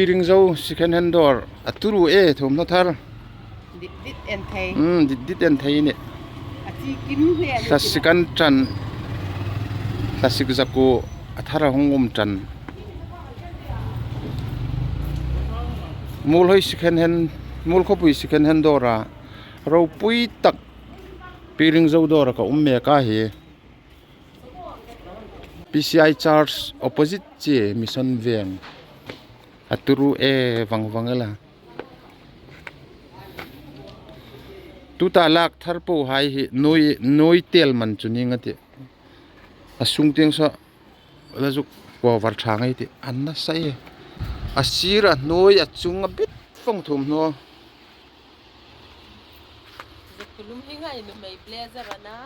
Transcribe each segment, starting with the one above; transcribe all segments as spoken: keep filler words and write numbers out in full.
Pi Ringzo second hand dawr, a turu e, thuomhnaw thar. Dit dit en thei. Hmm, dit dit en thei ni. A chi kim hle ni. Hlasik an ṭan. Hlasik zakuo a thar a hung um ṭan. Muolhoi second hand, Muolkhawpui second hand dawra ropui tak Pi Ringzo dawra ka um mek a hi. P C I Church opposite che Mission Veng. A turu e vang vang el a. Tuta lak thar po hai hi nuoi, nuoi tel man chu ning a tih. A sung tieng saw la zuk cover ṭha ngai tih. An nasa e. A sir a nuoi a chung a bit vong thuomhnaw. Zakulum hi ngai nuhmei blazer a na.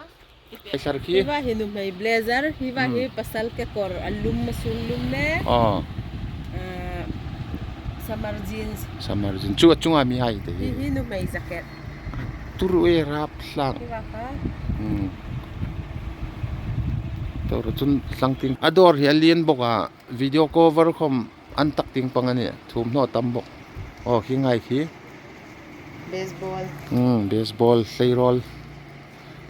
Blazer khi? Hi va hi nuhmei blazer, hi va hi pasal kekawr a lum, a sung lum le. Oh. Ah, summer jeans. Summer jeans. Chu a chunga mi hai te hi. Hi hi nuhmei jacket. Turu e rap hlak. Hi va kha. Hmm. Turu chun hlang ting. A dawr hi a lien bawk a. Video cover khom an tak ting pang a nih, thuomhnaw tam bawk. Oh, khi ngai khi. Baseball. Hmm, baseball, hleirawl.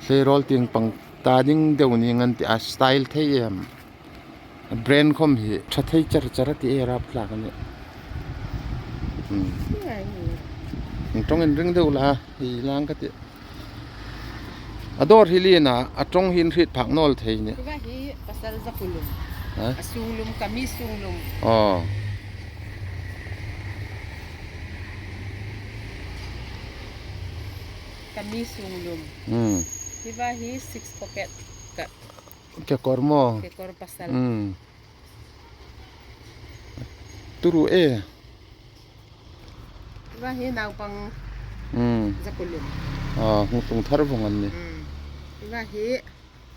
Hleirawl ting pang ta ding deu ning an ti a, style thei em. Brand khom hi ṭha thei char char a ti e, rap hlak a nih. Hmm. Ngai. Ṭawng inring deu la, hi lang ka ti. A dawr hi lien a, a ṭawng hi inhriet phak naw el thei ni. Hi va hi pasal zakulum. Ha? A sunglum, kamis sunglum. Oh. Kamis sunglum. Hmm. Hi va hi six pocket ka. Kekawr maw? Kekawr pasal. Hmm. Turu e. Hi va hi naupang zakulum. Ah, hung tlung thar vong an nih. Hmm. Hi va hi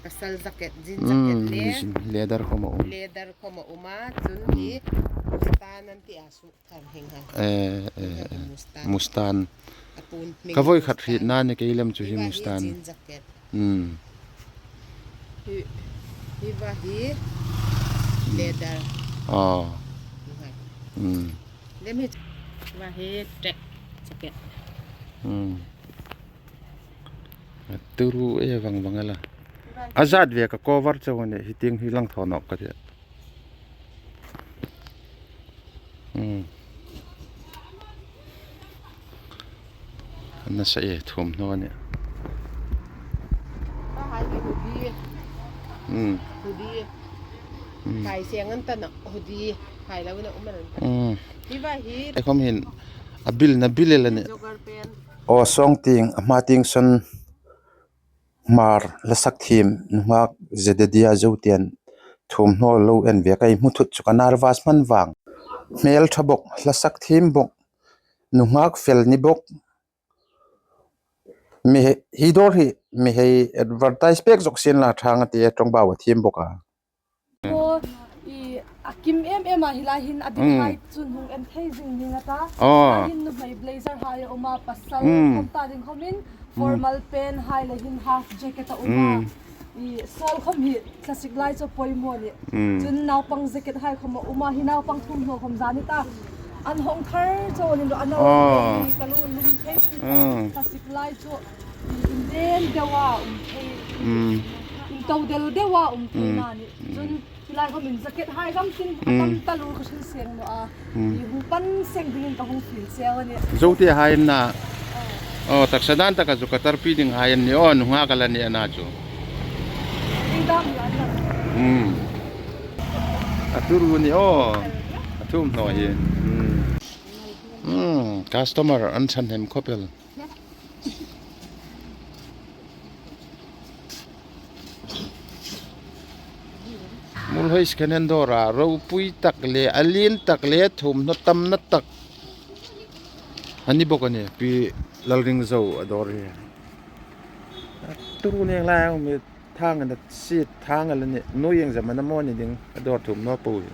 pasal jacket, jean jacket le. Hmm, leather khom a um. Leather khom a um a, chun hi mustan an ti a, suk thar heng hang. Eh, eh, eh. Mustan. Mustan. A pun hming. Ka voi khat hrietna ni kei lem chu hi mustan. Hi va hi jean jacket. Hmm. Hi, hi va hi leather. Ah. Hi va. Hmm. Lem hi va hi track jacket. Hmm. A turu e vang vang el a. Hi va hi. A zat ve ka cover chau ni, hi tieng hi lang thaw nawk ka ti. Hmm. An nasa e, thuomhnaw a nih. Ka hai hi hoodie. Hmm. Hoodie. Hmm. Hai seng an ta na hoodie. Hai lo na um an ta. Hmm. Hi va hi. Ei khom hin a bil na bil el a nih. Jogger pant. Aw sawng tieng, a hma tieng saw Hmar hla sak thiem nunghak Zedediah Zotian thuomhnaw lo en ve ka hmu thut chu ka nervous hman vang. Hmel ṭha bawk, hla sak thiem bawk, nunghak fel ni bawk. Mi he, hi dawr hi mi hei advertise pek zawk sien la ṭhang a ti, ṭawngbau a thiem bawk a. Aw, i, a kim em em a, hi lai hin a ding hai chun hung en thei zing ning a ta. Aw. A hin nuhmei blazer hai a um a, pasal khom ta ding khomin formal pant hai le hin half jacket a um a. I, sawl khom hi classic lai chu poimaw ni. Chun naupang jacket hai khom a um a, hi naupang thuomhnaw khom zani ta. An hawng thar chau ni lo, a naw ni ka lo lum thei si. Classic lai chu i, in den deu a um thei. In to del deu a um thei na ni. Chun hi lai khomin jacket hai gam tin a tam ta lo ka hrilseng naw a. I hung pan seng dingin ka hung fiel cheu a nih. Zote hai na. Aw, taksa dan taka zu ka tarpi ding hai an ni aw, nunghak a la ni a na chu. Ding dam ni a na. Hmm. A turu ni aw. A thuomhnaw hi. Hmm. Hmm, customer an chang hnem khop el. Muolhoi second hand dawra ropui tak le, a lien tak le, thuomhnaw tamna tak a ni bawk a nih, Pi Lalringzo a dawr hi. Turu ning lai mi thang an si, thang a la ni, nuoi eng zam a na maw ni ding, a dawr thuomhnaw po hi.